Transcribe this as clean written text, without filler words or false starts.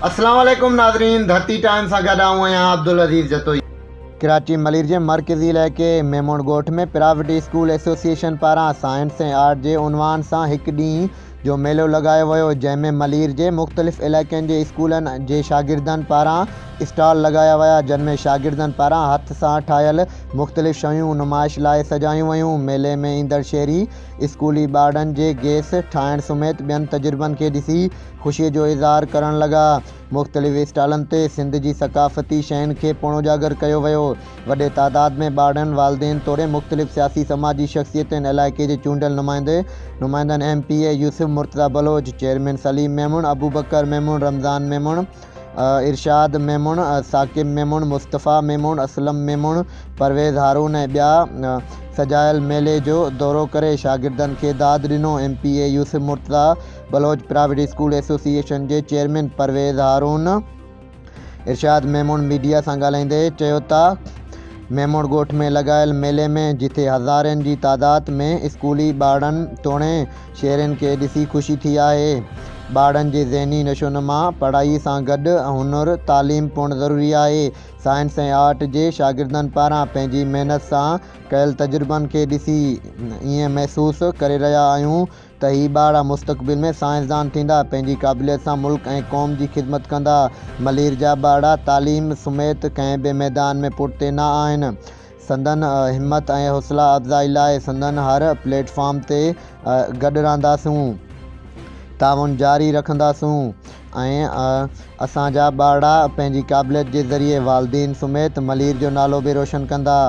اسلام عليڪم ناظرين ڌرتي ٽائيم سان گڏ آئون آهيان عبدالعزيز جتوئي. ڪراچي ملير جي مرڪزي علائقي ميمڻ ڳوٺ ۾ پرائيويٽ اسڪول ايسوسيئيشن پاران سائنس ۽ آرٽ جي عنوان سان هڪ ڏينهن جو ميلو لڳايو ويو جنهن ۾ ملير جي مختلف علائقن جي اسڪولن جي شاگردن پاران اسٽال لڳايا ويا جن ۾ شاگردن پاران هٿ سان ٺاهيل مختلف شيون نمائش لاء سجايون ويون ميلي ۾ ايندڙ شهري اسڪولي ٻارڙن جي گيس ٺاهڻ سميت ٻين تجربن کي ڏسي خوشي جو اظهار ڪرڻ لڳا. مختلف اسٽالن تي سنڌ جي ثقافتي شين کي پڻ اجاگر ڪيو ويو. وڏي تعداد ۾ ٻارڙن، والدين توڙي مختلف سياسي سماجي شخصيتن علائقي جي چونڊيل نمائندي نمائندن M P A Yousuf Murtaza Baloch, chairman Saleem Memon, Abubakar Memon, Ramzan Memon, Irshad Memon, Saqib Memon, Mustafa Memon, Aslam Memon, Parvez Haroon ۽ ٻيا سجايل ميلي جو دورو ڪري شاگردن کي داد ڏنو. M P A Yousuf Murtaza Baloch private school association جي چيئرمين پرويز هارون ارشاد ميمڻ ميڊيا سان ڳالهائيندي چيو ته ميمڻ ڳوٺ ۾ لڳايل ميلي ۾ جٿي هزارين جي تعداد ۾ اسڪولي ٻارڙن توڻي شهرين کي ڏسي خوشي ٿي آهي. ٻارڙن جي ذهني نشونما پڙهائي سان گڏ هنر تعليم پڻ ضروري آهي. سائنس ۽ آرٽ جي شاگردن پاران پنهنجي محنت سان ڪيل تجربن کي ڏسي ائين محسوس ڪري رهيا آهيون ته هي ٻارڙا مستقبل ۾ سائنسدان ٿيندا، پنهنجي قابليت سان ملڪ ۽ قوم جي خدمت ڪندا. ملير جا ٻارڙا تعليم سميت ڪنهن به ميدان ۾ پٺتي نه آهن. سندن همت ۽ حوصلا افزائي لاء سندن هر پليٽ فارم تي گڏ رهنداسون، تعاون جاري رکنداسون ۽ اسان جا ٻارڙا پنهنجي قابليت جي ذريعي والدين سميت ملير جو نالو به روشن ڪندا.